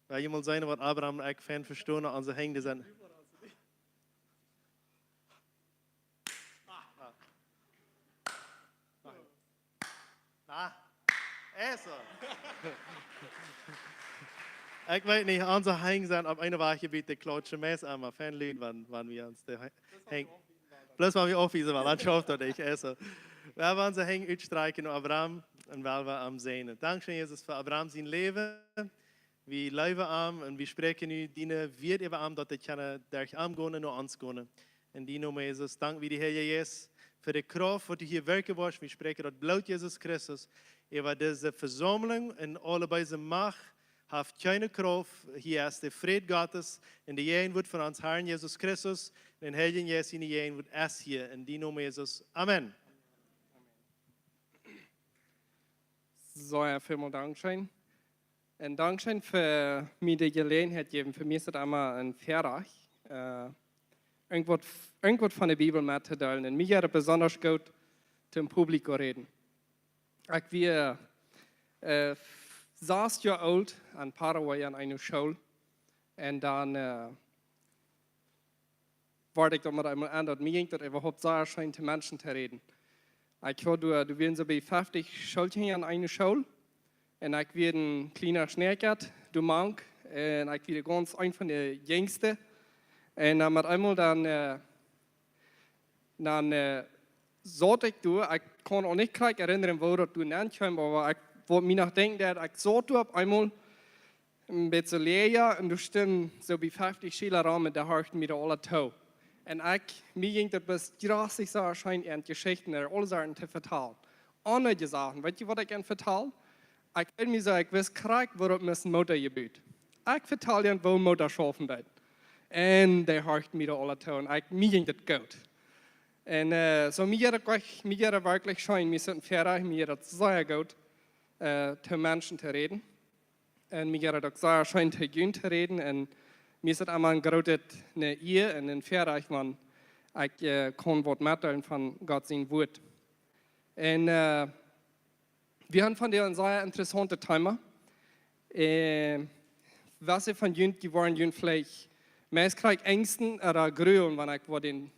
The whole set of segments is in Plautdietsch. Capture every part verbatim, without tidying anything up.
Well jie mol seenen waut Abraham un ekj fein vestonen aun onse Henj sent. Na, also. Ekj weet nich, onse Henj sent opp eene Wajch jebieet de Klautsche meist emma fein lud, wan, wan wie ons de He-, Henj, bloos wan wie aufwiesen, wiels dan schauft daut nich, also. Wie haben onse Henj utstrakjen no Abraham un well wie am seenen. Dankscheen, Jesus, fa Abraham sien Läwen. Wie leewen am un wie spräakjen nu diene Wieed äwa am, daut dee kjennen derch am gonen un no ons gonen. En dienen Nomen, Jesus, dank wie die, Herr Jesus, fa de Krauft waut du hia werkjen woascht. Wie spräakjen daut Bloot Jesus Christus äwa dise Vesaumlunk un aule beese Macht haft kjeene Krauft. Hia es de Fräd Gottes un de Jäajenwuat von ons Herrn Jesus Christus un dän Heiljen Jeist siene Jäajenwuat es hia. En dienen Nomen, Jesus. Amen. Soo, jo, välmol Dankscheen. Un Dankscheen fa mie de Jeläajenheit jäwen. Fa mie es daut emma een Väarajcht, äh, irjentwaut, irjentwaut von de Bibel mettodeelen. Un mie jeit daut besonda goot, toom Publikum räden. Ekj wia, äh, sas Joa oolt en Paraguay aun eene School. Un dan, äh, wort ekj daut met eemol aun, daut mie jinkj daut äwahaupt sea scheen, to Menschen to räden. Ekj haud, doa, doa wieren soo bie feftich Schoolkjinja aun eene School. Un ekj wia een kjliena Schnäakjat, doa mank. Un ekj wia gaunz eent von de jinjste. Un dan met eemol dan, äh, dan, äh, saut ekj doa, ekj kaun uk nich krakjt erinnren, woo daut doa nenkjeem, oba ekj, waut mie noch denkjen deit, ekj saut doa opp eemol een bät läaja un doa stunden soo bie feftich Schüla rom un dee horchten mie aula too. Un ekj, mie jinkj daut bloos jrasich soo scheen, an Jeschichten, aule Sachen to vetalen. Aundre Sachen, weet jie waut ekj an vetal? Ekj weet mie soo, ekj wist krakjt, woo daut met een Motor jebut. Ekj vetal an, woo een Motor schaufen deit. Un dee horchten mie aula too un ekj, mie jinkj daut goot. Un, äh, soo mie jeit daut, mie jeit daut werkjlich scheen, mie es daut een Väarajcht, mie jeit daut sea goot, äh, to Menschen to räden. Un mie jeit daut uk sea scheen, to junt to räden. Un mie es daut emma een grootet, ne Ea un een Väarajcht, wan ekj, äh, kaun waut metdeelen von Gott sien Wuat. Un, äh, wie haben vondoag een sea interessauntet Thema. Äh, waut von junt, dee woaren junt veleicht meist krakjt Enjsten ooda Grulen, wan ekj woa dän,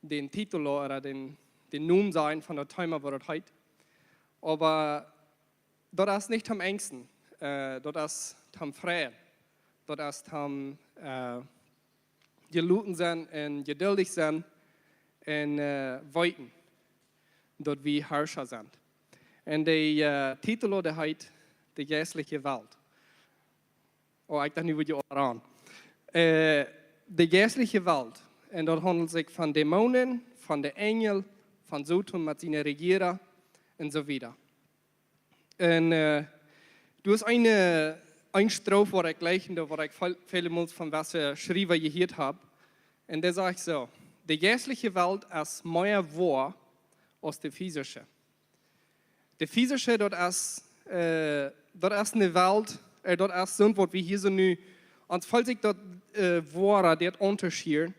dän Titel ooda dän, dän Nomen sajen von daut Thema, waut daut heet. Oba daut es nich toom Enjsten, äh, daut es toom freien, daut es toom, äh, jeloten sennen un jeduldich sennen un, äh, weeten, daut wie Harscha sent. Un de, äh, Titel, dee heet De jeistliche Welt. Oh, ekj docht, nu woa jie aula aun. Äh, de jeistliche Welt. Un daut haundelt sikj von Dämonen, von de Enjel, von Soton met siene Rejierunk un soo wieda. Un, äh, doa es eene, äh, eene Stroof, waut ekj jlikj, un waut ekj väl, väle Mol von waut fa Schriewa jehieet hab. Un dee sajcht soo: De jeistliche Welt es mea woa aus de physische. De physische, daut es, äh, daut es eene Welt, äh, daut es soo waut wie hia soo nu, ons felt sikj daut, äh, woara, daut auntoschmäaren,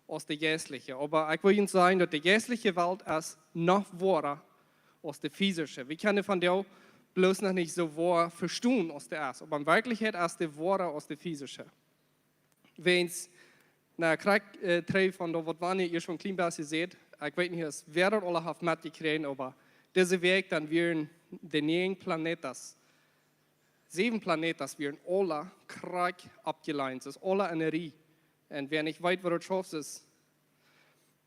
aus de jeistliche. Oba ekj well junt sajen, daut de jeistliche Welt es noch woara aus de physische. Wie kjennen vondoag bloos noch nich soo woa vestonen aus dee es. Oba en Werkjlichkjeit es dee woara aus de physische. Wäajens, na, krakjt, äh, trigj von daut, waut Wania ieescht aul een kjlien bät säd, ekj weet nich aus wäa daut aula haft metjekjräajen, oba dise Wäakj dan wieren de näajen Planetas, säwen Planetas wieren aula krakjt aufjeleent, daut es aula en eene Rieej. Un wäa nich weet, waut daut schauft, es,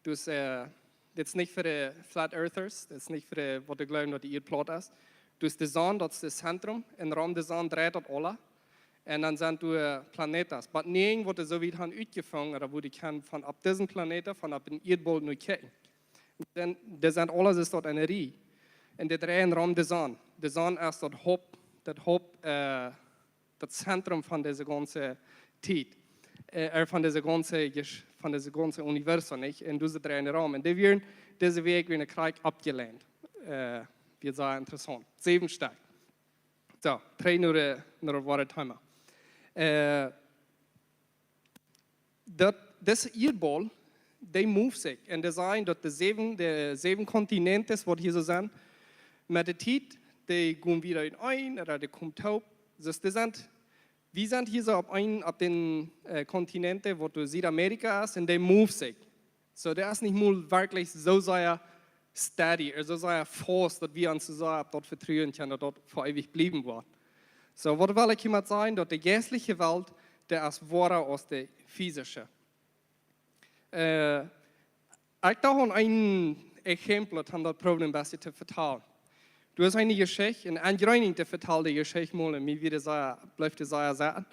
daut, äh, dit es nich fa de Flat Earthers, dit es nich fa de, waut dee jleewen, daut de Ieed plaut es. Daut es de Sonn, daut es daut Zentrum, un rom de Sonn dreit daut aula. Un dan sent doa Planetas. Oba näajen, waut dee soo wiet han utjefungen, ooda woo dee kjennen von opp disen Planet, von opp dän Ieedboll nu kjikjen. Dan, dee sent aula, es daut en eene Rieej. Un dee dreien rom de Sonn. De Sonn es daut Haupt, daut Haupt, äh, daut Zentrum von dise gaunze Tiet, äh, äh, von dise gaunze Jesch-, von dise gaunze Universum, nich? Un dise dreien rom. Un dee wieren, dise Wäakj wieren krakjt aufjeleent. Äh, wia sea interessaunt. Säwen Stekj. Soo, trigj no de, no daut woare Thema. Äh, daut, dis Ieedboll, dee moved sikj. Un dee sajen, daut de säwen, de säwen Kontinenten, waut hia soo sent, met de Tiet, dee gonen wada enenn, ooda dee komen toop. Daut, dee sent Wie sent hia soo opp een, opp dän, äh, Kontinent, waut doa Südamerika es, un dee move sikj. Soo, dee es nich mol werkjlich soo sea steady, ooda soo sea fast, daut wie ons soo sea opp daut vetruen kjennen, daut daut fa eewich bliewen woat. Soo, waut well ekj hia met sajen? Daut de jeistliche Welt, dee es woara aus de physische. Äh, ekj docht aun een Exempel, om daut proowen een bät to vetalen. Doa es eene Jeschicht, eene Aunjreeninj to vetalen, dee Jeschicht mol, un mie wia dee sea, blift dee sea sitten.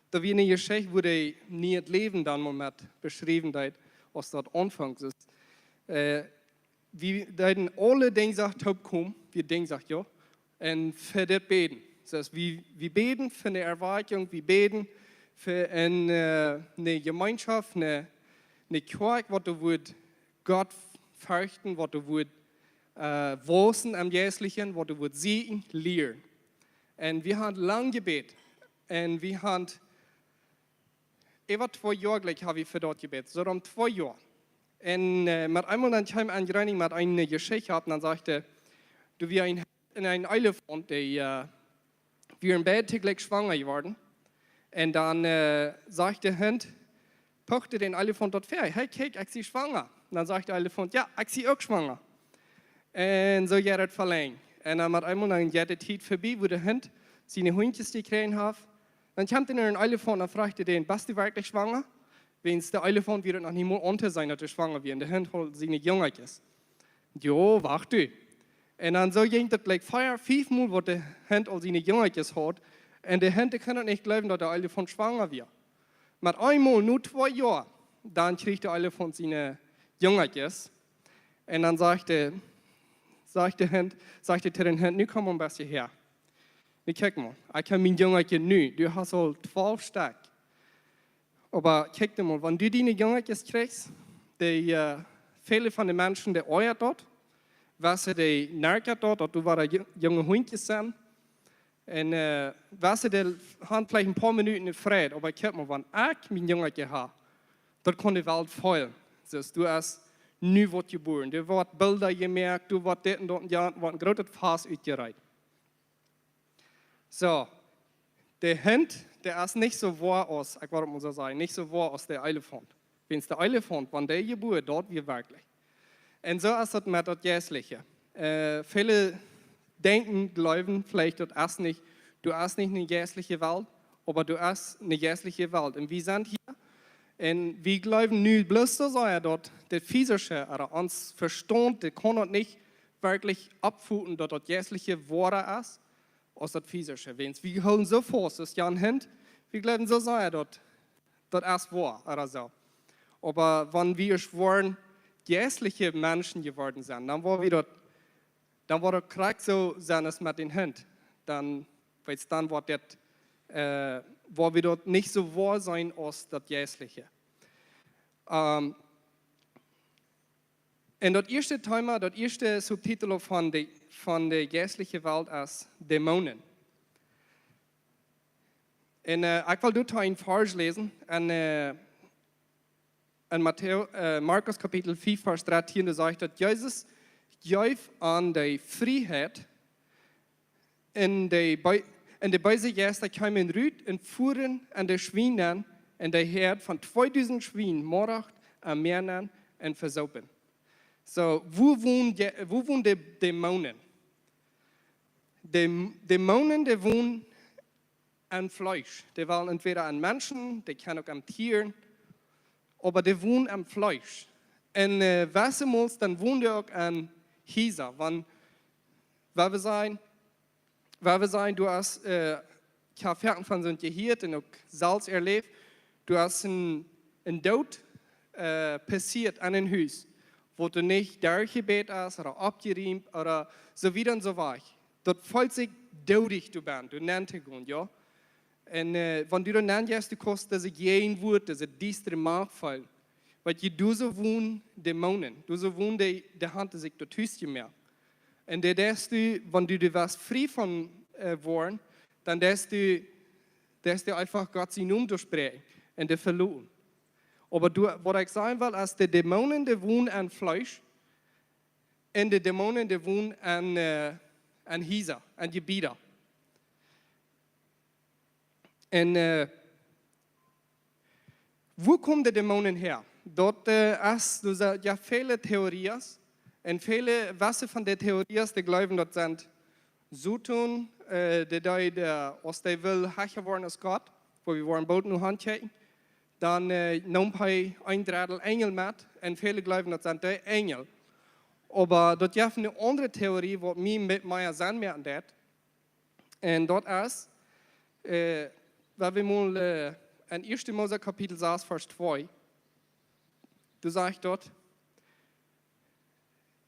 Daut wia eene Jeschicht, wua dee nie daut Läwen dan mol met beschräwen deed, aus daut aunfunk. Soo, äh, wie deeden aule Dinja toop komen, wie Dinja, jo, un fa dit bäden. Soo aus wie, wie bäden fa eene Erwakjunk, wie bäden fa eene, äh, eene Jemeenschoft, eene, eene Kjoakj, waut doa wudd Gott ferchten, waut doa wudd, äh, wausen aum Jeistlichen, waut doa wudd sieekjen, lieren. Un wie haben lang jebät. Un wie haben äwa twee Joa jlikj hab wie fa daut jebät, soo om twee Joa. Un, äh, met eemol dan kjeem Aunjreeninj met eene Jeschicht opp, un dan säd hee, doa wia een, een Elefaunt, dee, äh, wia een bät jlikj schwanga jeworden. Un dan, äh, säd de Hund, pucht dän Elefaunt daut väa: "Hey, kjikj, ekj sie schwanga." Un dan säd de Elefaunt: "Jo, ekj sie uk schwanga." Un soo jeit daut velenjd. Un dan met eemol dan jeit de Tiet vebie, wua de Hund siene Hunjkjes jekjräajen haft. Dan kjemt een Elefaunt un dan fruacht hee dän: "Best du werkjlich schwanga?" Wiels de Elefaunt wia noch niemols auntoseenen, daut hee schwanga wia. Un de Hund haud siene Jungertjes. "Jo, wacht du." Un dan soo jinkj daut jlikj vea, fiefmol, waut de Hund aul siene Jungertjes haud. Un de Hund kunn daut nich jleewen, daut de Elefaunt schwanga wia. Met eemol, no twee Joa, dan kjrieech de Elefaunt siene Jungertjes. Un dan säd de, säd de Hund, säd hee to dän Hund: "Nu komm mol een bät häa. Nu kjikj mol, ekj hab mien Jungertje nu, du hast aul twalf Stekj. Oba kjikj mol, wan du diene Jungertjes kjrichst, dee, äh, väle von de Menschen, dee oajat daut, wiels dee nerkjat daut, daut du wada ju-, junge Hunjkjes sent. Un, äh, wiels dee haben veleicht een poa Minuten Fräd, oba kjikj mol, wan ekj mien Jungertje hab, daut kaun de Welt feelen. Soo aus, du hast nu waut jebuaren, doa woat Bilda jemoakt, doa woat dit un daut un jant, woat een grootet Fast utjereit." Soo, de Hund, dee es nich soo woa aus, ekj wull daut mol soo sajen, nich soo woa aus de Elefaunt. Wiels de Elefaunt, wan dee jebuaren, daut wia werkjlich. Un soo es daut met daut Jeistliche. Äh, väle denkjen, jleewen veleicht, daut es nich, doa es nich eene jeistliche Welt, oba doa es eene jeistliche Welt. Un wie sent hia, un wie jleewen nu bloos soo sea, daut daut physische, ooda ons Vestaunt, dee kaun daut nich werkjlich oppfoten, daut daut Jeistliche woara es aus daut physische. Wiels wie hoolen soo faust, aus jan Hund, wie jleewen soo sea, daut, daut es woa, ooda soo. Oba wan wie ieescht woaren jeistliche Menschen jeworden sennen, dan woa wie daut, dan woat daut krakjt soo sennen aus met dän Hund. Dan, weetst, dan woat daut, äh, woa wie daut nich soo woa seenen aus daut Jeistliche. Ähm, un daut ieeschte Thema, daut ieeschte Subtitel von de, von de jeistliche Welt es Dämonen. Un, äh, ekj well doa een Varsch läsen. Un, äh, en Matäu-, äh, Markus Kapitel fief, Varsch dartieen, doa sajcht daut Jesus jeef an de Frieheit, un de Bee-, un de beese Jeista kjeemen rut un fuaren en de Schwien nenn, un de Häad von tweedusent Schwien moakt am Mäa nenn un vesaupen. Soo, wua wonen de, wua wonen de Dämonen? De Dämonen, dee wonen em Fleesch. Dee wellen entwäda en Menschen, dee kjennen uk en Tieren, oba dee wonen em Fleesch. Un, äh, wessemols, dan wonen dee uk en Hiesa. Wan, wan wie sajen, wan wie sajen, du hast, äh, ekj hab foaken von soont jehieet un uk selfst erläft, du hast een, een Doot, äh, passieet aun een Hus, waut doa nich derchjebäden es, ooda oppjeriemt, ooda soo wieda un soo wajch. Daut feelt sikj doodich, du best, du nenn to gonen, jo. Un, äh, wan du doa nenn jeist, du kaust dise Jäajenwuat, dise diestre Macht feelen. Wiels hia doa soo wonen Dämonen, doa soo wonen dee, dee haben sikj doa tus jemoakt. Un dee deist du, wan du doa west frie von, äh, woaren, dan deist du, deist du eefach Gott sienen Nomen utspräakjen un dee veloten. Oba du, waut ekj sajen well, es, de Dämonen, dee wonen em Fleesch, un de Dämonen, dee wonen en, äh, en Hiesa, en Jebieda. Un äh, wua komen de Dämonen her? Daut äh, es, doa sent jo väle Theorien. Un väle, waut von de Theorien, dee jleewen, daut sent Soton, äh, dee, dee, dee, aus dee well hecha woaren aus Gott, wua wie woaren boolt nu hankjikjen, dan äh, neem hee een Drettel Enjel met. Un väle jleewen, daut sent dee Enjel. Oba daut jeft eene aundre Theorie, waut mie met mea Senn moaken deit. Un daut es, äh, waut wie mol äh, en Ieeschte Mose Kapitel sas, Varsch twee, doa sajcht daut,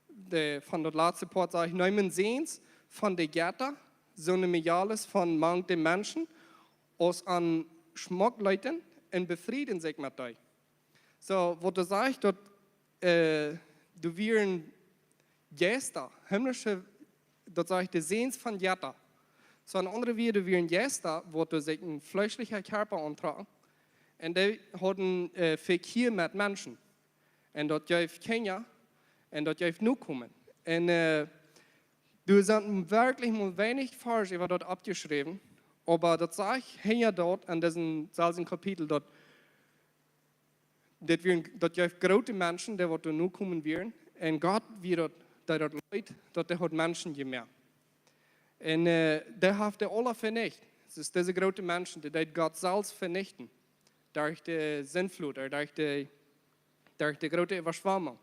de, von daut latste Poat sajcht: Neemen Säns von de Jetta, soone Mejales von mank de Menschen, aus an schmock leeten, un befrieden sikj met dee. Soo, waut doa sajcht, daut äh, doa wieren Jeista, himmlische, daut sajcht de Säns von Jetta. Soo, en aundre Wieed, doa wieren Jeista, waut doa sikj een fleeschlicha Kjarpa auntrocken. Un dee hauden äh, Vekjia met Menschen. Un daut jeef Kjinja. Un daut jeef Nokomen. Un äh, doa sent werkjlich mau weinich Varsch äwa daut oppjeschräwen. Oba daut sajcht hia daut en disem selwjen Kapitel, daut dit wieren, daut jeef groote Menschen, dee waut doa Nokomen wieren. Un Gott wia daut, dee daut leet, daut dee haud Menschen jemoakt. Un äh, dee haft dee aula venicht. Daut es dise groote Menschen, dee deed Gott selfst venichten. Derch de Sintflut, ooda derch de, derch de groote Äwaschwamunk.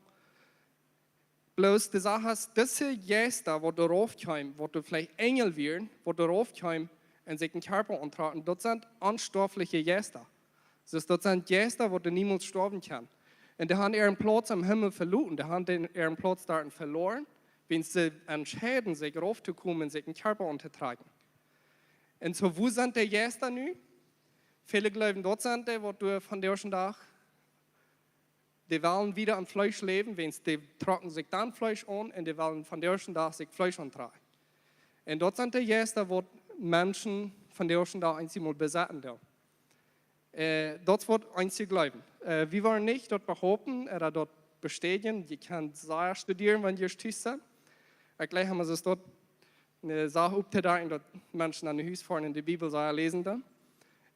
Bloos de Sach es, dise Jeista, waut doa rauf kjeemen, waut doa veleicht Enjel wieren, waut doa rauf kjeemen un sikj een Kjarpa auntrocken, daut sent onstoafliche Jeista. Daut, daut sent Jeista, waut doa niemols stoawen kjennen. Un dee haben äaren Plauz em Himmel veloaren, dee haben äaren Plauz doa veloaren, wiels see entscheiden sikj rauf to komen un sikj een Kjarpa auntotrocken. Un soo, wua sent dee Jeista nu? Väle jleewen, daut sent dee, waut doa vondoag dän Dach, dee wellen wada aun Fleesch läwen, wiels dee trocken sikj dan Fleesch aun un dee wellen vondoag dän Dach sikj Fleesch auntrocken. Un daut sent dee Jeista, waut Menschen vondoag dän Dach eemol besetten doonen. Äh, daut woat eenje jleewen. Äh, wie woaren nich daut behaupten ooda daut bestädjen. Jie kjennen sea studieren, wan jie Tus sent. Ekj jleich emma, daut es daut eene Sach opptodenkjen, daut Menschen aun de Hus foaren un de Bibel sea läsen dan.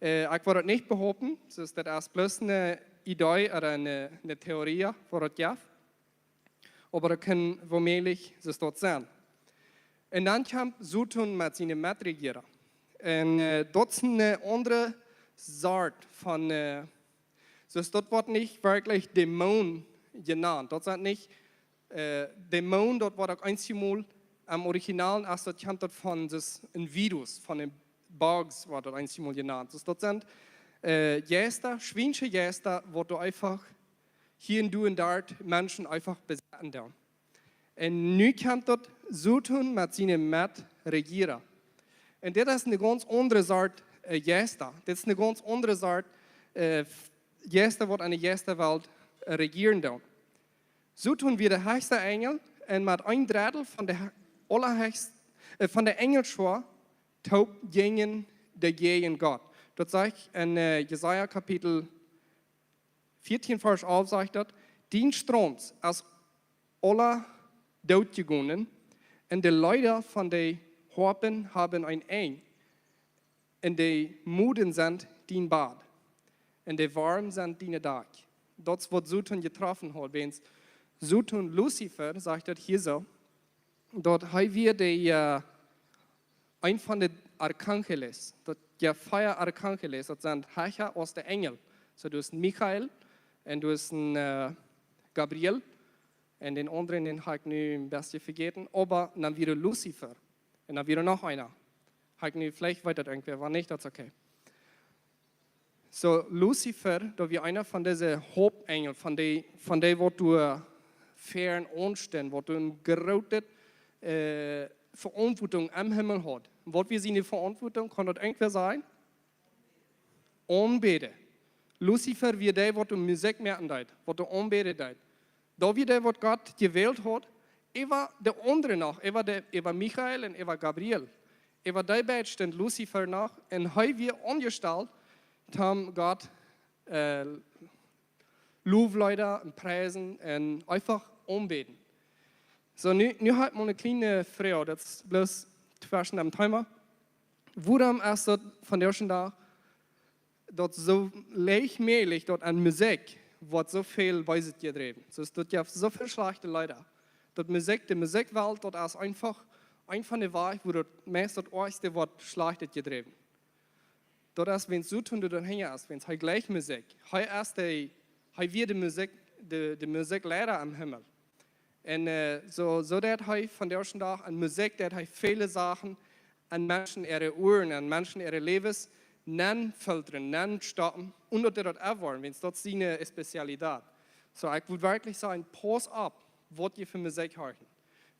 Äh, ekj woa daut nich behaupten, daut es bloos eene Idee ooda eene, eene Theorie, waut daut jeft. Oba daut kaun woomäajlich soo daut sennen. Un dan kjemt Soton met siene Metrejiera. Un äh, daut es eene aundre Sort von, äh, daut woat nich werkjlich Dämon jenant. Daut sent nich äh, Dämon, daut woat uk eenjemol em Original, aus daut kjemt daut von, daut es een Virus, von een Bugs woat daut eenjemol jenant. Daut, daut sent äh, Jeista, schwiensche Jeista, waut doa eefach hia un doa un doa Menschen eefach besetten doonen. Un nu kjemt daut Soton met siene Metrejiera. Un dit es eene gaunz aundre Sort äh, Jeista. Dit es eene gaunz aundre Sort äh, Jeista, waut aun de Jeistawelt äh, rejieren doonen. Soton wia de hechsta Enjel un met een Drettel von de he-, aulahechst-, äh, von de Enjelschoa toop jinjen dee jäajen Gott. Daut sajcht en äh, Jesaja Kapitel vieetieen, Varsch alf sajcht daut: Dien Strauns es aula doot jegonen, un de Leeda von de Hoapen haben een Enj, un de Moden sent dien Bad, un de Worm sent diene Dakj. Daut es waut Soton jetroffen haud, wiels Soton, Luzifer, sajcht daut hia soo, daut hee wia de äh, een von de Archangeles, daut jeft vea Archangeles, daut sent hecha aus de Enjel. Soo, du hast Michael un du hast een äh, Gabriel. Un dän aundren, dän hab ekj nu een bät vejäten, oba dan wia Luzifer. Un dan wia noch eena. Hab ekj nu, veleicht weet daut irjentwäa, wan nich, daut es okay. Soo, Luzifer, daut wia eena von dise Hauptenjel, von dee, von dee waut doa väaren aunstunt, waut doa eene groote äh, Veauntwuatunk em Himmel haud. Waut wia siene Veauntwuatunk, kaun daut irjentwäa sajen? Aunbäden. Luzifer wia dee, waut de Musikj moaken deed, waut de Aunbäden deed. Daut wia dee, waut Gott jewält haud, äwa de aundre noch, äwa de, äwa Michael un äwa Gabriel. Äwa dee beid stunt Luzifer noch, un hee wia aunjestalt, toom Gott äh, Lofleeda un priesen un eefach aunbäden. Soo, nu, nu hab ekj mol eene kjliene Froag, daut es bloos tweschen däm Thema. Wuarom es daut vondoag dän Dach daut soo leicht mäajlich daut aun Musikj woat soo väl Beeset jedräwen. Soo daut jeft soo väl schlajchte Leeda. Daut Musikj, de Musikjwelt, daut es eefach eent von de Wäaj, wua daut meist daut oajchste woat Schlajchtet jedräwen. Daut es, wan Soton doa hinja es, wan hee jlikjt Musikj. Hee es de, hee wia de Musikj, de, de Musikjleida aum Himmel. Un äh, soo, soo deit hee vondoag dän Dach aun Musikj, deit hee väle Sachen aun Menschen äare Uaren, aun Menschen äare Läwes nenfiltren, nenstoppen, un daut dee daut erwoaren, wan daut siene Spezialität. Soo, ekj wudd werkjlich sajen, pauss opp, waut jie fa Musikj horchen.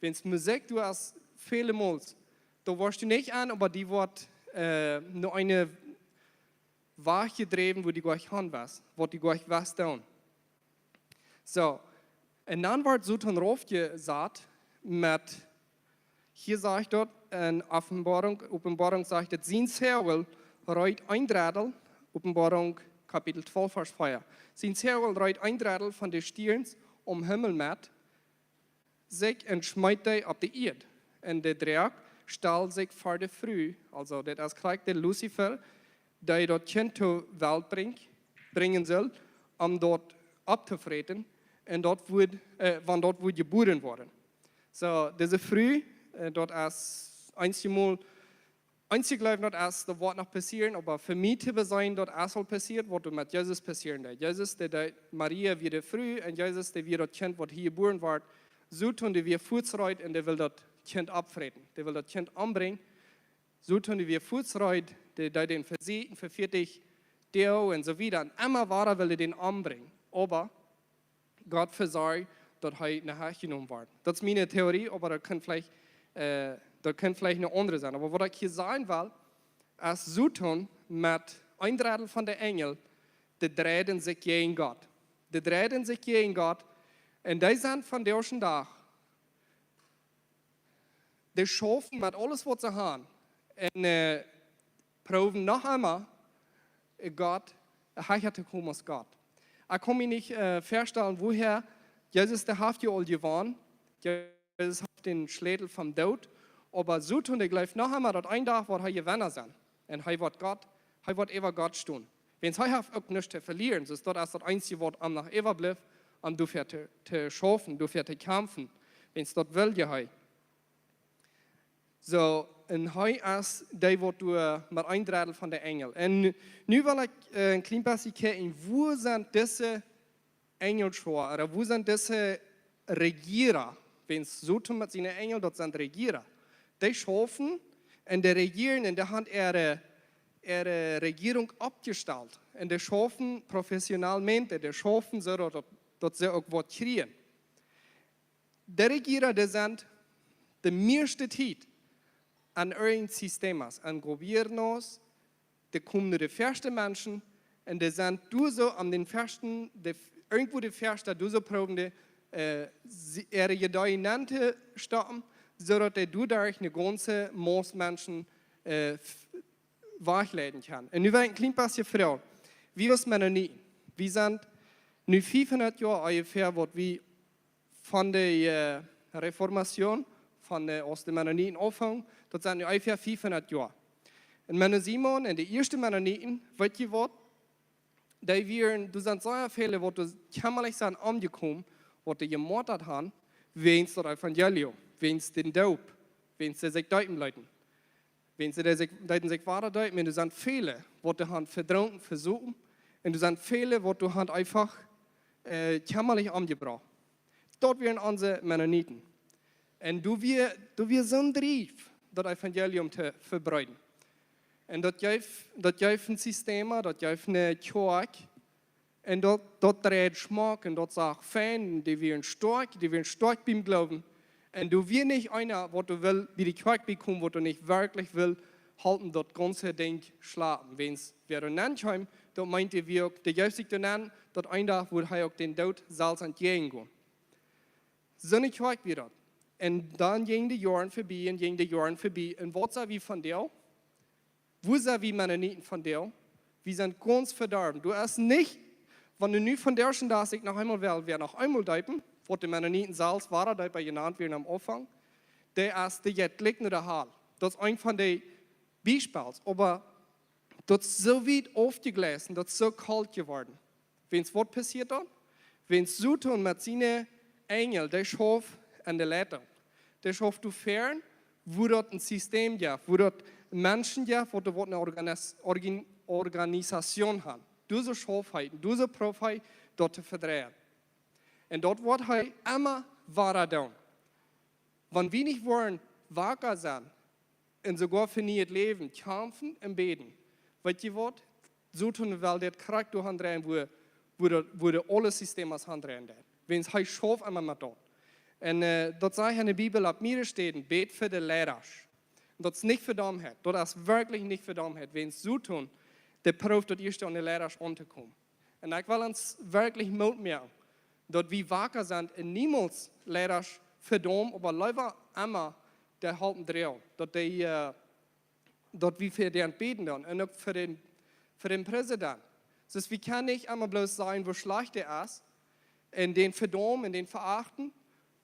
Wan Musikj, du hast väle Mols, doa woascht du nich aun, oba dee woat äh, no eene Wäaj jedräwen, wua du jlikj han west, waut du jlikj west doonen. Soo, un dan woat Soton raufjesat met, hia sajcht daut, enn Openboarunk, Openboarunk sajcht daut, sien Zäajel rät een Drettel, Openboarunk Kapitel twalf, Varsch vea. Sien Zäajel rät een Drettel von de Stierns aum Himmel met sikj un schmeet dee opp de Ieed. Un de Droak stald sikj ver de Fru, aulsoo daut es krakjt de Luzifer, dee daut Kjint to Welt brinjt, brinjen sull, om daut opptofräten, un daut wudd, äh, wan daut wudd jebuaren woaren. Soo, dise Fru, äh, daut es eenjemol, eenje jleewen daut es, daut woat noch passieren, oba fa mie to beseenen, daut es aul passieet, waut doa met Jesus passieren deed. Jesus, dee, dee Maria wia de Fru, un Jesus, dee wia daut Kjint, waut hia jebuaren woat. Soton, dee wia fuaz reed un dee wull daut Kjint oppfräten. Dee wull daut Kjint ombrinjen. Soton, dee wia fuaz reed, dee, dee deed dän vesieekjen fa vieetich Doag un soo wieda. Un emma wada wull hee dän ombrinjen. Oba Gott vesorcht, daut hee no Hus jenomen woat. Daut es miene Theorie, oba daut kaun veleicht, äh, daut kaun veleicht eene aundre sennen. Oba waut ekj hia sajen well, es Soton met een Drettel von de Enjel, dee dreiden sikj jäajen Gott. Dee dreiden sikj jäajen Gott. Un dee sent vondoag dän Dach, dee schaufen met aules, waut see haben. Un äh, proowen noch emol, äh, Gott, hecha to komen aus Gott. Ekj kaun mie nich äh, väastalen, wuarom Jesus, dee haft je aul jewonnen. Jesus haft dän Schlätel vom Doot. Oba Soton, dee jleeft noch emol, daut een Dach woat hee Jewenna sennen. Un hee woat Gott, hee woat äwa Gott stonen. Wiels hee haft uk nuscht to velieren, soo daut es daut eensje, waut am noch äwablift, om doafäa to, to schaufen, doafäa to kjamfen. Wiels daut well je hee. Soo, un hee es dee, waut doa met een Drettel von de Enjel. Un nu, nu well ekj äh, een kjlien bät kjikjen, wua sent dise Enjelschoa, ooda wua sent dise Rejiera, wiels Soton met siene Enjel, daut sent Rejiera. Dee schaufen un dee rejieren un dee haben äare, äare Rejierunk oppjestalt. Un dee schaufen professionellmente, dee schaufen soo, daut, daut see uk waut kjrieen. De Rejiera, dee sent de mieeschte Tiet aun irjent Sistemas, aun Gobiernos, dee komen no de väaschte Menschen un dee sent doa soo aun dän väaschten, de, irjentwua de väaschte doa soo proowen dee, äh, sie, äare Ideeen nenn to stoppen, soo daut dee doaderch eene gaunze Mauss Menschen äh, f-, wajchleiden kaun. Un nu well ekj een kjlien bät froagen. Wie aus Mennoniten, wie sent nu fiefhundat Joa onjefäa, waut wie von de äh, Reformation, von de, aus de Mennoniten aunfungen, daut sent nu onjefäa fiefhundat Joa. Un Menno Simon un de ieeschte Mennoniten, weet jie waut? Dee wieren, doa sent sea väle, waut doa kjemmalich sent omjekomen, waut dee jemoatat haben, wäajens daut Evangelium, wäajens dän Doop, wäajens see sikj deepen leeten. Wiels see deeden sikj, deeden sikj wada deepen, un doa sent väle, waut doa haben vedrunken, vesopen, un doa sent väle, waut doa haben eefach äh, kjemmalich omjebrocht. Daut wieren onse Mennoniten. Un doa wia, doa wia soon Drief, daut Evangelium to vebreeden. Un daut jeef, daut jeef een Sistem, daut jeef eene Kjoakj, un daut, daut dreid schmock un daut sach fein, dee wieren stoakj, dee wieren stoakj biem Gloowen. Un doa wia nich eena, waut doa well bie de Kjoakj biekomen, waut doa nich werkjlich well halpen daut gaunze Dinkj schlapen. Wiels wäa doa nenkjeem, daut meent, dee wia uk, dee jeef sikj doa nenn, daut een Dach wudd hee uk dän Doot selfst entjäajen gonen. Soone Kjoakj wia daut. Un dan jinjen de Joaren vebie un jinjen de Joaren vebie. Un waut sent wie vondoag? Wua sent wie Mennoniten vondoag? Wie sent gaunz vedorwen. Du hast nich, wan du nu vondoag dän Dach sikj noch eemol well, wäa noch eemol deepen, waut de Mennoniten selfst Wadadeepa jenant wieren aum Aunfank, dee es, dee jeit jlikj no de Hal. Daut es eent von de Biespels. Oba Daut es soo wiet aufjegleist, daut es soo kolt jeworden. Wäajens waut passieet dan? Wäajens Soton met siene Enjel, dee schauft aun de Leitung. Dee schauft doa fäaren, woo daut een System jeft, woo daut Menschen jeft, waut doa waut eene Organis-, Organ-, Organisation haben. Doa soo schauft hee, doa soo proowt hee daut to vedreien. Un daut woat hee emma wieda doonen. Wan wie nich woaren waka sennen un soogoa fa nieet Läwen kjamfen un bäden, weet jie waut? Soton well daut krakjt doa aundreien, woo, woo daut, woo daut aule Systemen aundreien deit. Wäajens hee schauft emma met daut. Un, äh, daut sajcht enne Bibel opp mearere Städen: Bät fa de Leidasch. Un daut es nich fa Dommheit. Daut es werkjlich nich fa Dommheit. Wäajens Soton, dee proowt daut ieeschte aun de Leidasch auntokomen. Un ekj well ons werkjlich Moot moaken, daut wie waka sent un niemols Leidasch fa däm, oba leewa emma de Halpen droagen, daut dee, äh, daut wie fa dän bäden doonen un uk fa dän, fa dän Präsident. Soo wie kjennen nich emma bloos sajen, woo schlajcht hee es, un dän vedaumen un dän veachten,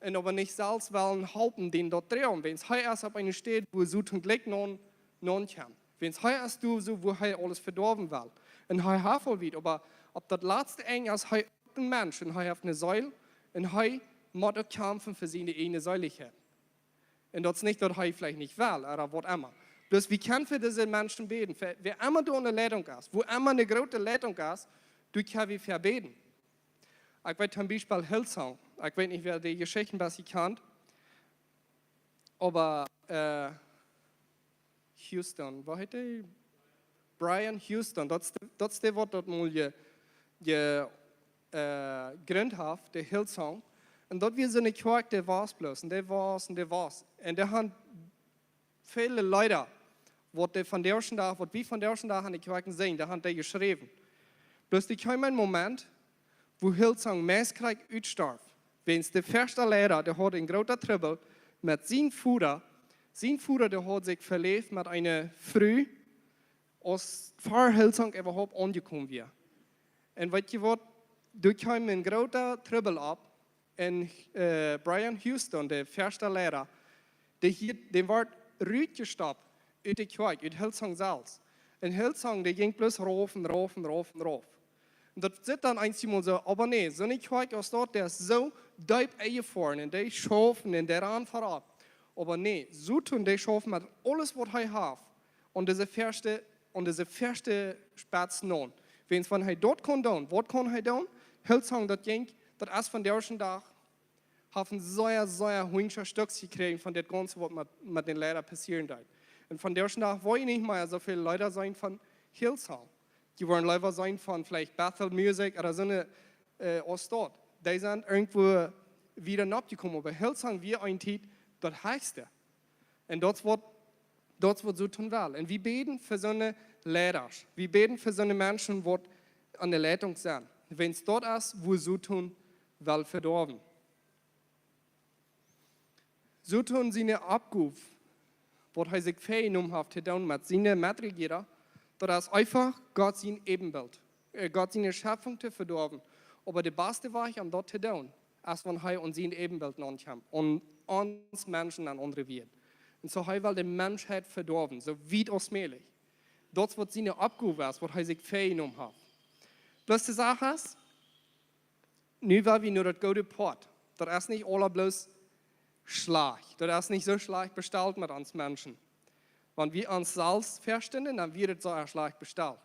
un oba nich selfst wellen halpen, dän daut droagen. Wäajens hee es opp eene Städ, woo Soton jlikj no, no kjemt. Wäajens hee es doa soo, woo hee aules vedoawen well. Un hee haft aul wiet, oba opp daut latste Enj es hee uk een Mensch un hee haft eene Seel un hee mott uk kjamfen fa siene ieejne Seelichkjeit. Un daut es nich, daut hee veleicht nich well, ooda waut emma. Bloos wie kjennen fa dise Menschen bäden, fa wäa emma doa aun de Leitung es, wua emma eene groote Leitung es, doa kjenn wie fa bäden. Ekj weet toom Biespel Hillsong. Ekj weet nich, wäa dee Jeschicht een bät kjant. Oba, äh, Houston, woo heet dee? Brian Houston, daut es dee, daut es dee, waut daut mol je, je, äh, jejrint haft, de Hillsong. Un daut wia soone Kjoakj, dee wos bloos, un dee wos, un dee wos. Un dee haud väle Leeda, waut dee vondoag dän Dach, waut wie vondoag dän Dach aun de Kjoakjen seenen, dee haud dee jeschräwen. Bloos doa kjeem een Moment, wua Hillsong meist krakjt utstorf. Wäajens de ieeschta Leida, dee haud een grooten Trubbel met sienen Voda. Sien Voda, dee haud sikj veläft met eene Fru, aus ver Hillsong äwahaupt aunjekomen wia. Un weet jie waut? Doa kjeem een groota Trubbel opp. Un, äh, Brian Houston, de ieeschta Leida, dee hia, dee wort rutjestoppt ut de Kjoakj, ut Hillsong selfst. Un Hillsong, dee jinkj bloos rauf un rauf un rauf un rauf. Un daut sitt dan eenjemol soo, oba nä, soone Kjoakj aus daut, dee es soo deep enjefoaren un dee schaufen un dee rannen verop. Oba nä, Soton, dee schauft met aules, waut hee haft, aun dise ieeschta, aun dise ieeschta Spetz aun. Wäajens wan hee daut kaun doonen, waut kaun hee doonen? Hillsong, daut jinkj, daut es vondoag dän Dach, haft een sea, sea hunjscha Stekj jekjräajen von dit gaunze, waut met, met dän Leida passieren deed. Un vondoag dän Dach woa jie nich mea soo väl Leida seenen von Hillsong. Jie woaren leewa seenen von veleicht Bethel Music ooda soone, äh, aus daut. Dee sent irjentwua wieda nopp jekomen, oba Hillsong wia eene Tiet daut hechste. Un daut es waut, daut es waut Soton well. Un wie bäden fa soone Leidasch. Wie bäden fa soone Menschen, waut aun de Leitung sent. Wäajens daut es, wua Soton well vedoawen. Soton siene Oppgow, waut hee sikj väajenomen haft to doonen met siene Metrejiera, daut es eefach Gott sien Äwenbilt, äh, Gott siene Schepfunk to vedoawen. Oba de baste Wajch, om daut to doonen, es wan hee aun sien Äwenbilt aunkjemt, aun ons Menschen, aun aundre Wieed. Un soo hee well de Menschheit vedoawen, soo wiet aus mäajlich. Daut es waut siene Oppgow es, waut hee sikj väajenomen haft. Bloos de Sach es, nu well wie no daut goode Poat. Daut es nich aula bloos schlajcht. Daut es nich soo schlajcht bestalt met ons Menschen. Wan wie ons selfst vestalen, dan wia daut soo schlajcht bestalt.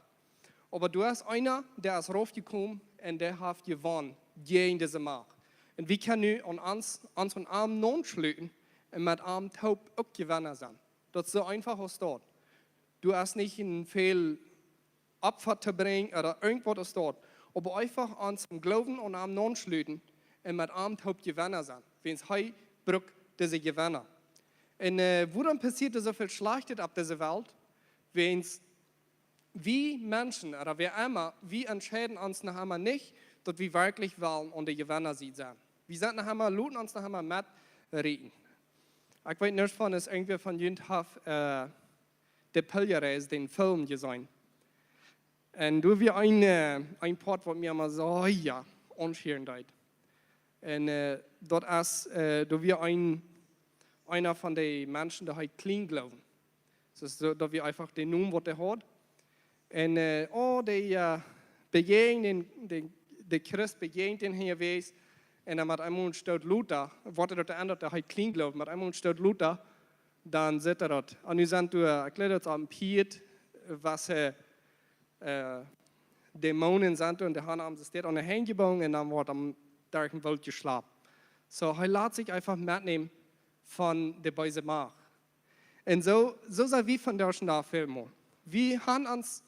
Oba doa es eena, dee es raufjekomen un dee haft jewonnen jäajen dise Macht. Un wie kjennen nu aun ons, ons aun am aunschluten un met am toop uk Jewenna sennen. Daut es soo eefach aus daut. Doa es nich een väl Opfa to brinjen ooda irjentwaut aus daut. Oba eefach ons em Gloowen aun am aunschluten un met am toop Jewenna sennen. Wäajens hee brukt dise Jewenna. Un, äh, wuarom passieet doa soo väl Schlajchtet opp dise Welt? Wäajens wie Menschen, ooda wäa emma, wie entscheiden ons noch emma nich, daut wie werkjlich wellen aun de Jewenna sennen. Wie sent noch emma, loten ons noch emma metrieten. Ekj weet nich von, es irjentwäa von junt haft, äh, de Pilgerreis, dän Film jeseenen. Un doa wia een, äh, een Poat, waut mie emma soo, jo, aunschieren deed. Un, äh, daut es, äh, doa wia een, eena von de Menschen, dee haud Kjleengloowen. Daut es soo, daut wia eefach de Nomen, waut hee haud. Un äh, oh, de äh, bejäajent, de, de Christ bejäajent am hia wes. Un dan met eemol een Stoot lota, woat et daut de aundra, daut hee kjlien jleeft, met eemol een Stoot lota, dan sitt hee daut. Un nu sent doa, ekj jleew daut aum Piet, waut äh, äh, Dämonen sent doa un dee haben am soo aun de Henj jebungen un dan woat am derch een Woolt jeschlapt. Soo, hee lat sikj eefach metnämen von de beese Macht. Un soo, soo sent wie vondoag dän Dach väl mol. Wie haben ons,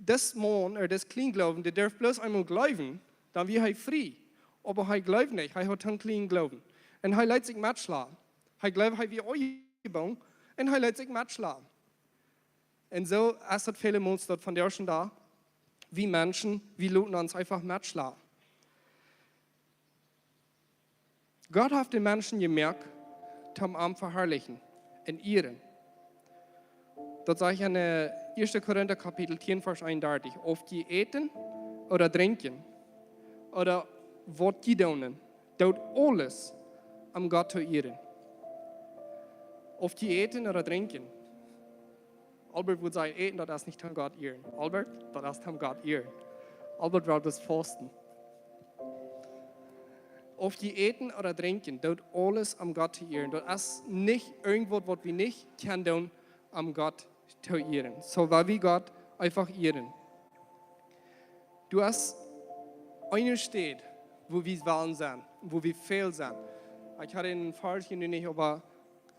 dis Maun, ooda dis Kjlienjleewen, dee derf bloos eemol jleewen, dan wia hee frie. Oba hee jleeft nich, hee haft een kjlienen Jleewen. Un hee lat sikj metschlapen. Hee jleeft, hee wia aunjebungen un hee lat sikj metschlapen. Un soo es daut väle mol daut vondoag dän Dach, wie Menschen, wie loten ons eefach metschlapen. Gott haft de Menschen jemoakt, toom am veharlichen un ieren. Daut sajcht en äh, Ieeschte Korinta Kapitel tieen, Varsch eenundartich. Auf jie äten ooda drinkjen ooda waut jie doonen, doot aules, om Gott to ieren. Auf jie äten ooda drinkjen. Albert wudd sajen, äten, daut es nich toom Gott ieren. Albert, daut es toom Gott ieren. Albert wudd daut fausten. Auf jie äten ooda drinkjen, doot aules, om Gott to ieren. Daut es nich irjentwaut, waut wie nich kjennen doonen, om Gott to ieren. Soo woa wie Gott eefach ieren. Doa es eene Städ, wua wie wellen sennen, wua wie väl sennen. Ekj haud een Varsch hia nu nich, oba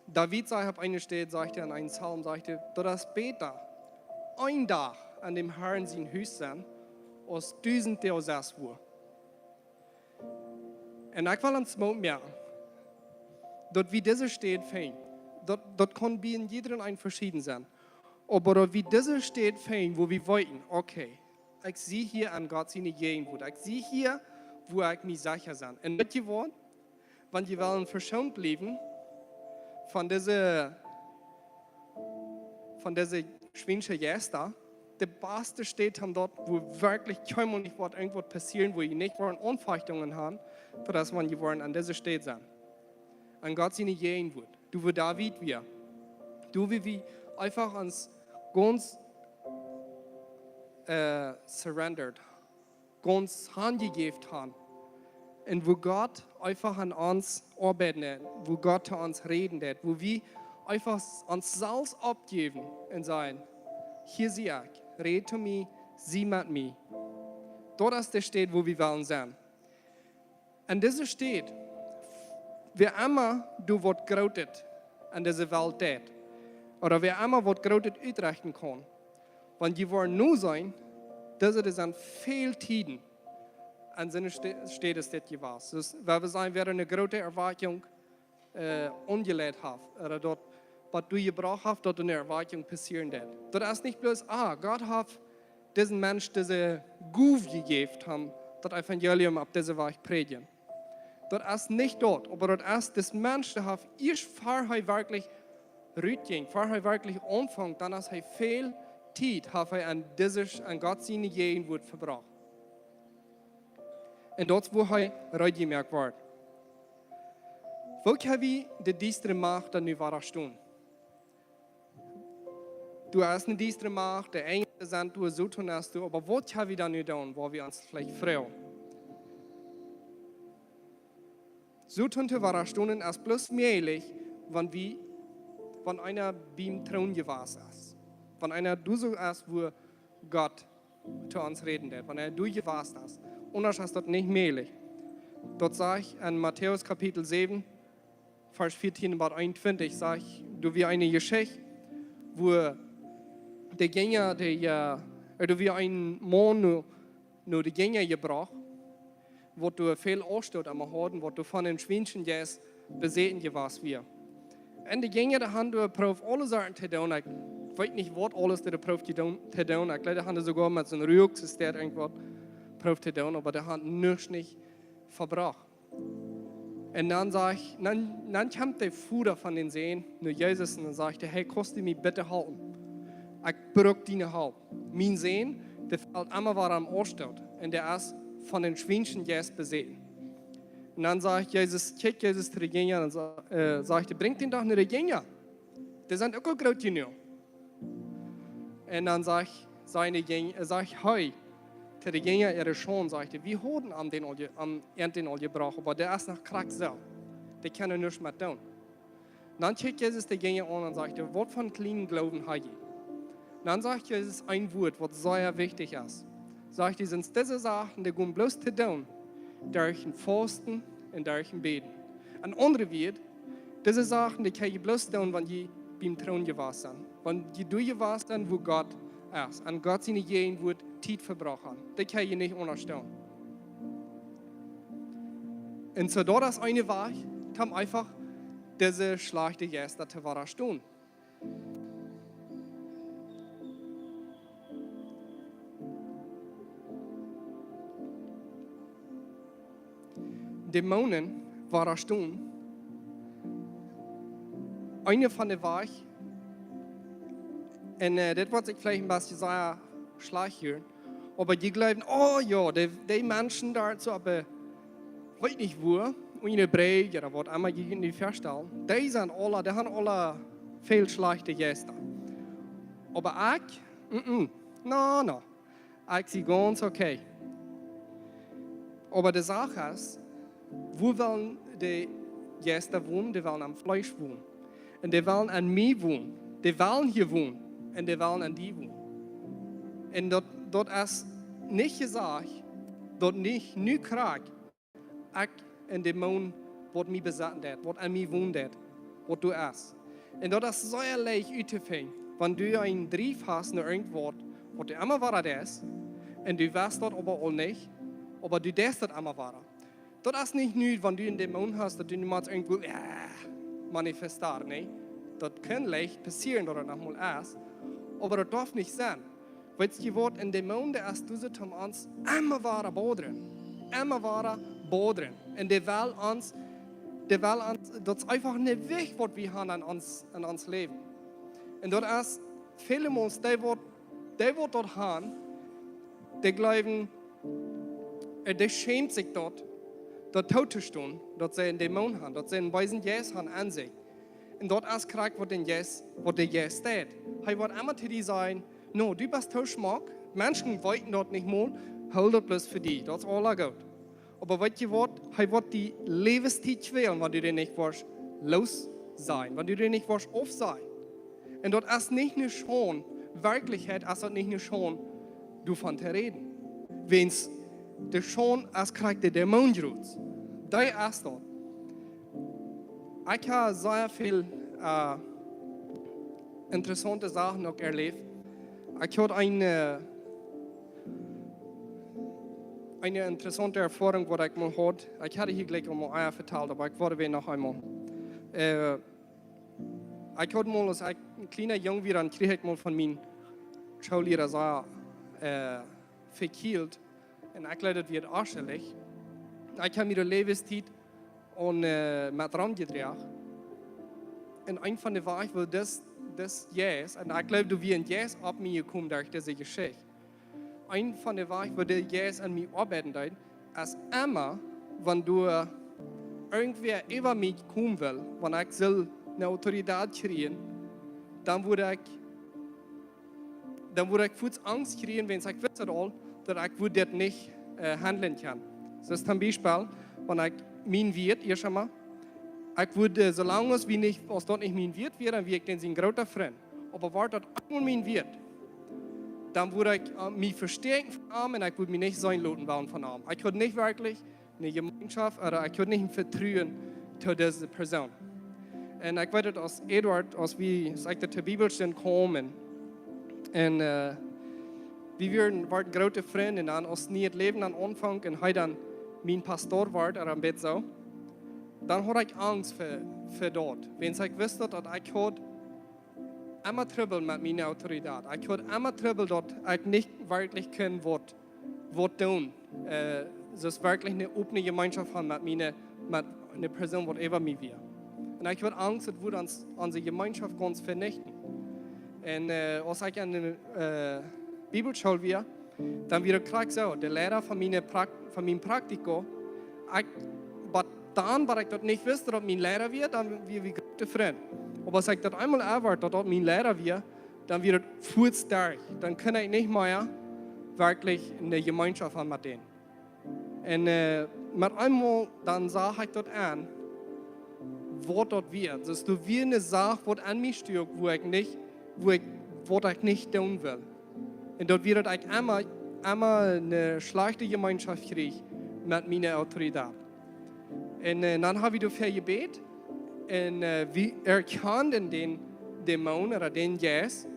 David sajcht opp eene Städ, sajcht hee en een Psalm, sajcht hee, daut es bäta een Dach aun däm Harn sien Hus sennen, aus dusent Doag sestwua. Un ekj well ons Moot moaken, daut wie dise Städ finjen. Daut, daut kaun bie een jieda een veschieden sennen. Oba daut wie dise Städ finjen, wua wie weeten, okay, ekj sie hia aun Gott siene Jäajenwuat. Ekj sie hia, wua ekj mie secha sie. Un weet jie waut? Wan jie wellen veschoont bliewen von dise, von dise schwiensche Jeista, de baste Städ om daut, wua werkjlich kjeenmol nich woat irjentwaut passieren, wua jie nich woaren Aunfechtungen haben, daut es, wan jie woaren aun dise Städ sennen. Aun Gott siene Jäajenwuat. Doa wua David wia. Doa wua wie eefach ons gaunz äh, surrendered, gaunz hanjejäft haben. Un wua Gott eefach aun ons oabeiden deed, wua Gott to ons räden deed, wua wie eefach ons selfst aufjäwen un sajen, hia sie ekj, räd to mie, sie met mie. Daut es de Städ, wua wie wellen sennen. En dise Städ, wäa emma doa waut Grootet aun dise Welt deit, ooda wäa emma waut Grootet utrechten kaun, wan jie woaren nu seenen, dise, doa sent väl Tieden aun soone Stä-, Städ es dit jewast. Soo, wan wie seenen, wäa eene groote Erwakjunk äh, aunjeleit haft, ooda daut waut doa jebrocht haft, daut eene Erwakjunk passieren deed. Daut es nich bloos, ah, Gott haft disen Mensch dise Gow jejäft, om daut Evangelium opp dise Wajch prädjen. Daut es nich daut, oba daut es, dis Mensch, dee haft ieescht, ver hee werkjlich rutjinkj, ver hee werkjlich aunfunk, dan haft hee väl Tiet, haft hee aun dise, aun Gott siene Jäajenwuat vebrocht. Un daut es, wua hee reed jemoakt woat. Woo kjenn wie de diestre Macht dan nu wadastonen? Doa es eene diestre Macht, de Enjel sent doa, Soton es doa, oba waut kjenn wie dan nu doonen, wua wie ons veleicht froagen? Soton to wadastonen es bloos mäajlich, wan wie, wan eena biem Troon jewast es. Wan eena doa soo es, wua Gott to ons räden deed, wan hee doa jewast es. Aundasch es daut nich mäajlich. Daut sajcht en Matäus Kapitel säwen, Varsch vieetieen bat eenuntwintich, sajcht, doa wia eene Jeschicht, wua de Jinja, de, äh, doa wia een Maun no, no de Jinja jebrocht, waut doa väl Aufstoot aun haud un waut doa von een schwienschen Jeist besäten jewast wia. Un de Jinja, dee haben doa jeprooft aule Sachen to doonen. Ekj weet nich, waut aules dee jeprooft to doonen, to doonen. Ekj jleew, dee haben soogoa met soon Ruak, soo irjentwaut jeprooft to doonen, oba dee haben nuscht nich vebrocht. Un dan sajcht, dan, dan kjemt de Voda von dän Sän no Jesus un dan sajcht hee: "Hey, kaust du mie bitte halpen? Ekj bruck diene Help. Mien Sän, dee felt emma wada aum Aufstoot. Un dee es von een schwienschen Jeist besäten." Un dan sajcht Jesus, kjikjt Jesus to de Jinja un sa-, äh, sajcht hee: "Brinjt dän doch no de Jinja. Dee sent uk aul groot jenuach." Un dan sajcht, säd de Jinja, sajcht hee to de Jinja äare Schaund, sajcht hee: "Wie hauden am dän aul je-, am, an dän aul jebrocht, oba dee es noch krakjt soo. Dee kaun nuscht met doonen." Dan kjikjt Jesus de Jinja aun un sajcht: "Waut fa kjlienen Gloowen ha jie?" Dan sajcht Jesus een Wuat, waut sea wichtich es. Sajcht hee: "Sent dise Sachen, dee gonen bloos to doonen derch daut Fausten un derch daut Bäden." En aundre Wieed, dise Sachen, dee kjenn jie bloos doonen, wan jie biem Troon jewast sent. Wan jie doa jewast sent, wua Gott es. Un Gott siene Jäajenwoat Tiet vebrocht han. Dee kjenn jie nich aundasch doonen. Un soo, daut es een Wajch, om eefach dise schlajchte Jeista to wadastonen. Dämonen wadastonen. Een von de Wajch. Un, äh, dit woat sikj veleicht een bät sea schlajcht hieren. Oba jie jleewen, oh jo, dee, dee Menschen doa soo opp, äh, weet nich wua, enne Bräd ooda waut emma jie junt nu väastalen, dee sent aula, dee han aula väl schlajchte Jeista. Oba ekj, mm, mm, no, no, ekj sie gaunz okay. Oba de Sach es, wua wellen de Jeista wonen? Dee wellen aum Fleesch wonen. Un dee wellen aun mie wonen. Dee wellen hia wonen. Un dee wellen aun die wonen. Un daut, daut es nich jesajcht, daut nich nu krakjt ekj een Dämon, waut mie besetten deit, waut aun mie wonen deit, waut doa es. Un daut es sea leicht uttofinjen, wan du een Drift hast no irjentwaut, waut du emma wada deist, un du weetst daut oba aul nich, oba du deist daut emma wada. Daut es nich nu, wan du een Dämon hast, daut du nu motst irjentwua, jo, manifesteren, nä. Daut kaun leicht passieren, daut daut noch mol es, oba daut darf nich sennen. Weetst du waut, een Dämon, dee es doa soo om ons emma wada bodren. Emma wada bodren. Un dee well ons, dee well ons, daut es eefach een Wajch, waut wie han aun ons, aun ons Läwen. Un daut es väle Mol, dee waut, dee waut daut han, dee jleewen, äh, dee schämt sikj daut, daut tootostonen, daut see een Dämon han, daut see een beesen Jeist han aun sikj. Un daut es krakjt waut de Jeist, waut de Jeist deit. Hee woat emma to die sajen: "No, du best too schmock. Menschen weeten daut nich mol. Hool daut bloos fa die. Daut es aula goot." Oba weetst du waut? Hee woat die Läwenstiet kjwälen, wan du dän nich woascht lossieejen, wan du dän nich woascht aufsieejen. Un daut es nich ne Schaund, Werkjlichkjeit es daut nich ne Schaund, doavon to räden. Wiels de Schaund es krakjt de Dämon jrots. Dee es daut. Ekj hab sea väl, äh, interessaunte Sachen uk erläft. Ekj haud eene, äh, eene interessaunte Erfoarunk, waut ekj mol haud. Ekj haud hia jlikj aul mol, äh, vetalt, oba ekj wull daut noch eemol. Äh, ekj haud mol, aus ekj een kjliena Jung wia, dan kjrieech ekj mol von mien Schoolliera sea, äh, vekjielt. Un ekj leet daut wada aunschaulich. Ekj hab mie de Läwenstiet aun, äh, met romjedroagen. Un een von de Wajch, woo dis, dis Jeist, un ekj jleew, doa wia een Jeist opp mie jekomen derch dise Jeschicht. Een von de Wajch, woo de Jeist aun mie oabeiden deed, es emma, wan doa irjentwäa äwa mie komen well, wan ekj sull ne Autoritäit kjrieen, dan wudd ekj dan wudd ekj fuaz Angst kjrieen, wiels ekj wist daut aul, daut ekj wudd dit nich, äh, handlen kjennen. Soo aus toom Biespel, wan ekj mien Wieet, ieescht emol, ekj wudd, äh, soo lang aus wie nich, aus daut nich mien Wieet wia, dan wia ekj dän sien groota Frint. Oba wort daut eemol mien Wieet, dan wudd ekj, äh, mie vestäakjen von am un ekj wudd mie nich seenen loten wellen von am. Ekj haud nich werkjlich ne Jemeenschoft, ooda ekj haud nich een Vetruen to dise Persoon. Un ekj weet daut, aus Eduard, aus wie, aus ekj doa to Bibelstund kjeem, un, äh, wie wieren, worden groote Frind, un dan, aus hee daut Läwen aunfunk, un hee dan mien Pastor wort, ooda een bät soo, dan haud ekj Angst fa, fa daut. Wiels ekj wist daut, daut ekj haud emma Trubbel met miene Autoritäit. Ekj haud emma Trubbel, daut ekj nich werkjlich kunn waut, waut doonen. Äh, soo aus werkjlich ne opne Jemeenschoft han met miene, met ne Persoon, waut äwa mie wia. Un ekj haud Angst, daut wudd ons, onse Jemeenschoft gaunz venichten. Un, äh, aus ekj aun de, äh, Bibelschool wia, dan wia daut krakjt soo. De Liera von miene Prak-, von mien Praktikum, ekj, bat dan, bat ekj daut nich wist, daut daut mien Liera wia, dan wia wie groote Frind. Oba aus ekj daut eemol erwoat, daut daut mien Liera wia, dan wia daut fuaz derch. Dan kunn ekj nich mea werkjlich eene Jemeenschoft han met dän. Un met eemol dan sach ekj daut aun, waut daut wia. Soo daut wia eene Sach, waut aun mie stuak, wua ekj nich, wua ekj, waut ekj nich doonen wull. Un daut wia, daut ekj emma, emma eene schlajchte Jemeenschoft kjrieech met miene Autorität. Un dan ha wie doafäa jebät. Un wie erkjanden dän Dämon ooda dän Jeist.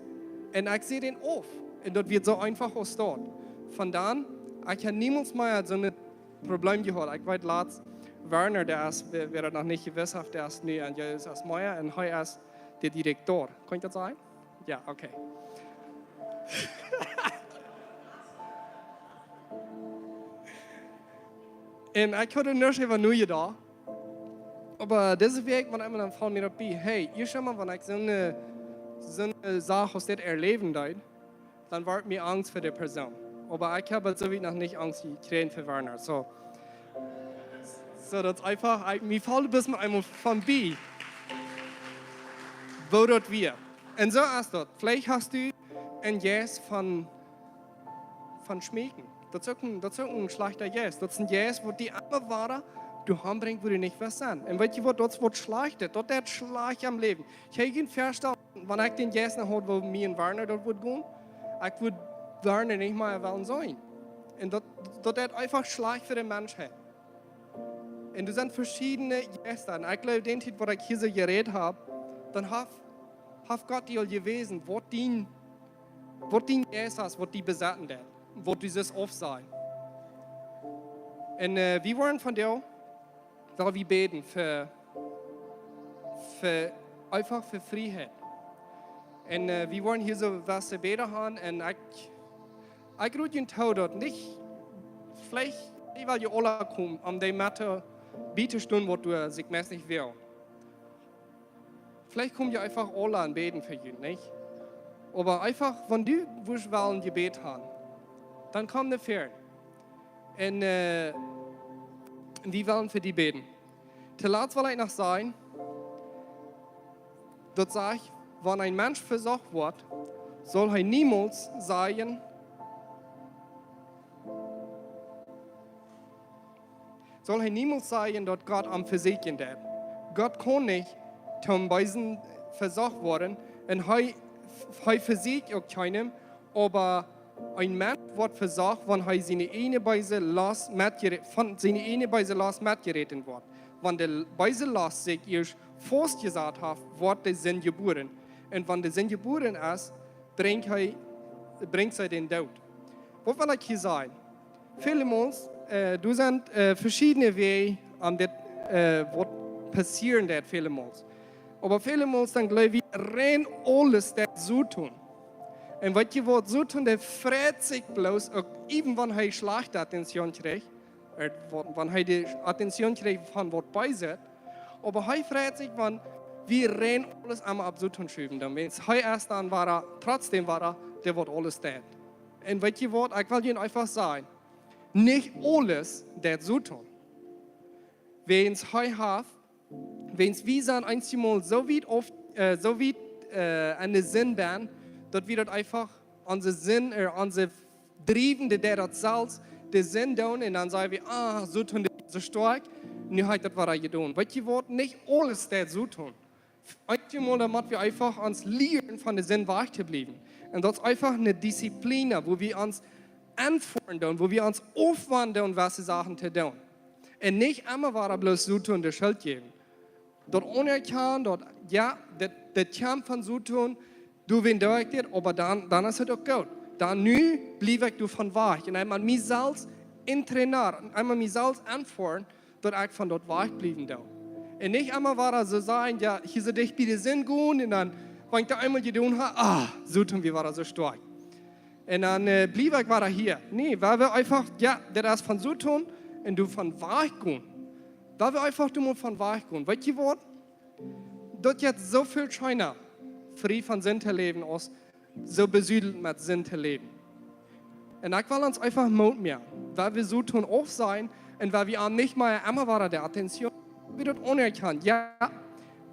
Un ekj säd dän auf. Un daut wia soo eenfach aus daut. Von dan, ekj ha niemols mea soon Probleem jehaut. Ekj weet latst, Werner, dee es, wäa, wäa daut noch nich jewist haft, dee es nu aun Jesus es mea un hee es de Direktor. Kaun ekj daut sajen? Jo, okay. Un ekj haud nuscht äwa nu jedocht. Oba dise Wäakj, wan eemol dan foll mie daut bie, hey, ieescht emol, wan ekj soone, soone Sach aus dit erläwen deed, dan wort mie angst fa de Persoon. Oba ekj ha bat soo wiet noch nich angst jekjräajen fa Werner. Soo, soo daut es eenfach, ekj, mie foll bloos mol eemol von bie, woo daut wia. Un soo es daut. Veleicht hast du een Jeist von, von schmäakjen. Daut es uk een, daut es uk een schlajchta Jeist. Daut es een Jeist, waut die emma wada doahan brinjt, wua du nich west sennen. Un weetst du waut, daut es waut Schlajchtet. Daut deit schlajcht aum Läwen. Ekj kaun mie väastalen, wan ekj dän Jeist noch haud, woo mie un Werner daut wudd gonen, ekj wudd Werner nich mea wellen seenen. Un daut, daut deit eenfach schlajcht fa de Menschheit. Un doa sent veschiedne Jeista. Un ekj jleew, dän Tiet, waut ekj hia soo jerät ha, dan haft, haft Gott die aul jewäsen, waut dien, waut dien Jeist es, waut die besetten deit, waut du sust aufsajen. Un wie woaren von die, well wie bäden fa, fa, eenfach fa Frieheit. Un wie woaren hia soo waut Bäda han un ekj, ekj rod junt too, daut nich, veleicht, ekj well junt aula komen, om dee met to, bie to stonen, waut doa sikj meist nich well. Veleicht kom jie eenfach aula un bäden fa junt, nich? Oba eenfach, wan du wurscht wellen Jebäd han, dan komm no väaren. Un wie wellen fa die bäden. Toolatst well ekj noch sajen, daut sajcht, wan een Mensch vesocht woat, saul hee niemols sajen, saul hee niemols sajen, daut Gott am vesieekjen deit. Gott kaun nich toom Beesen vesocht woaren, un hee, hee vesieekjt uk kjeenem, oba een Mensch woat vesocht, wan hee siene ieejne beese Lost metjere-, von siene ieejne beese Lost metjeräten woat. Wan de beese Lost sikj ieescht faustjesat haft, woat de Sind jebuaren. Un wan de Sind jebuaren es, brinjt hee, brinjt see dän Doot. Waut well ekj hia sajen? Välemols, doa sent veschiedne Wäaj, om dit, waut passieren deit välemols. Oba välemols dan jleew wie, rein aules deit Soton. Un weetst du waut, Soton, dee freit sikj bloos uk, even wan hee schlajchte Attention kjricht, wan hee de Attention kjricht von waut beeset, oba hee freit sikj, wan wie rein aules emma opp Soton schuwen. Dan wan hee es, dan wia, trotzdäm wia dee, waut aules deit. Un weetst du waut, ekj well junt eenfach sajen, nich aules deit Soton. Wäajens hee haft, wäajens wie sent eenjemol soo wiet auf, soo wiet en de Sind benn, daut wie daut eenfach, onse Sind, onse driewende, dee daut selfst, de Sind doonen, un dan saj wie, ah, Soton, dee es soo stoakj, nu ha ekj daut wada jedonen. Weetst du waut, nich aules deit Soton. Eenjemol dan mott wie eenfach ons lieren, von de Sind wajch to bliewen. Un daut es eenfach ne Disziplina, wua wie ons enfoaren doonen, wua wie ons aufwanen doonen, waut de Sachen to doonen. Un nich emma wada bloos Soton de Schult jäwen. Daut aunerkjanen, daut, jo, daut, daut kjemt von Soton, doawäajen doo ekj dit, oba dan, dan es et uk goot. Dan nu bliew ekj doavon wajch. Un eemol mie selfst entrenar, eemol mie selfst enfoaren, daut ekj von daut wajch bliewen doo. Un nich emma wada soo sajen, jo, hia soo dicht bie de Sind gonen, un dan, wan ekj daut eemol jedonen ha, ah, Soton wia wada soo stoakj. Un dan bliew ekj wada hia. Nä, wan wie eenfach, jo, dit es von Soton, un doavon wajch gonen. Wan wie eenfach doa mol von wajch gonen. Weetst du waut? Daut jeit soo väl scheena, frie von Sind to läwen, aus soo besudelt met Sind to läwen. Un ekj well ons eenfach Moot moaken, wan wie Soton aufsajen, un wan wie am nich mea emma wada de Attention, wie daut aunerkjanen. Jo,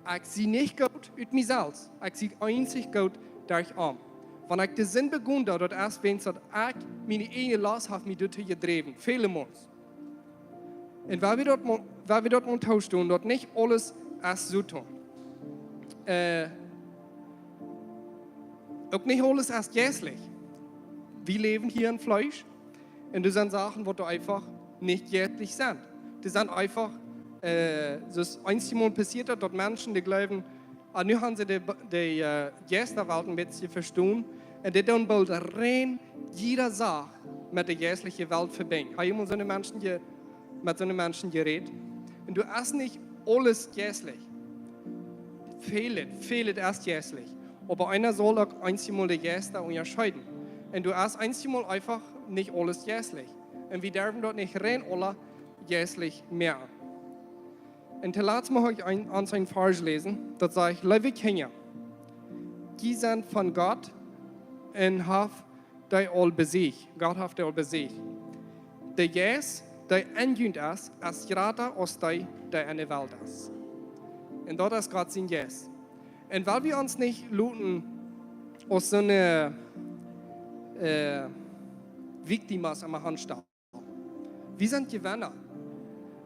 ekj sie nich goot ut mie selfst, ekj sie eenzich goot derch am. Wan ekj de Sind begonen doo, daut es wäajens daut ekj miene ieejne Lost haft mie doatoo jedräwen, väle Mol. Un wan wie daut mol, wan wie daut mol toostonen, daut nich aules es Soton. Äh, uk nich aules es jeistlich. Wie läwen hia em Fleesch. Un doa sent Sachen, waut doa eefach nich jeistlich sent. Doa sent eefach, äh, soo aus eenjemol passieet daut, daut Menschen, dee jleewen, ah, nu haben see de, de äh, Jeistawelt een bät vestonen. Un dee doonen boolt rein jiede Sach met de jeistliche Welt vebinjen. Hast du mol soone Menschen je, met soone Menschen jerät? Un doa es nich aules jeistlich. Väl, väl es jeistlich. Oba eena saul uk eenjemol de Jeista unjascheeden. Un doa es eenjemol eefach nich aules jeistlich. Un wie derwen daut nich rein aula jeistlich moaken. Un toolatst mucht ekj een, ons een Varsch läsen, daut sajcht: Leewe Kjinja, jie sent von Gott un haft dee aul besieecht. Gott haft dee aul besieecht. De Jeist, dee en junt es, es jrata aus dee, dee en de Welt es. Un daut es Gott sien Jeist. Un wan wie ons nich loten aus soone äh, Victimas aun de Haunt stalen. Wie sent Jewenna.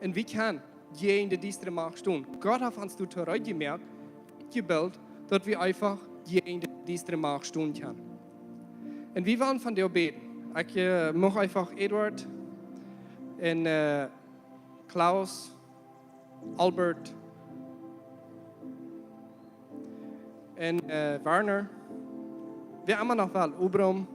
Un wie kjennen jäajen de diestre Macht stonen. Gott haft ons doatoo reed jemoakt, jebilt, daut wie eefach jäajen de diestre Macht stonen kjennen. Un wie wellen von dee bäden. Ekj äh, mucht eefach Edward un äh, Klaus, Albert un äh, Werner, wäa emma noch well, Obram,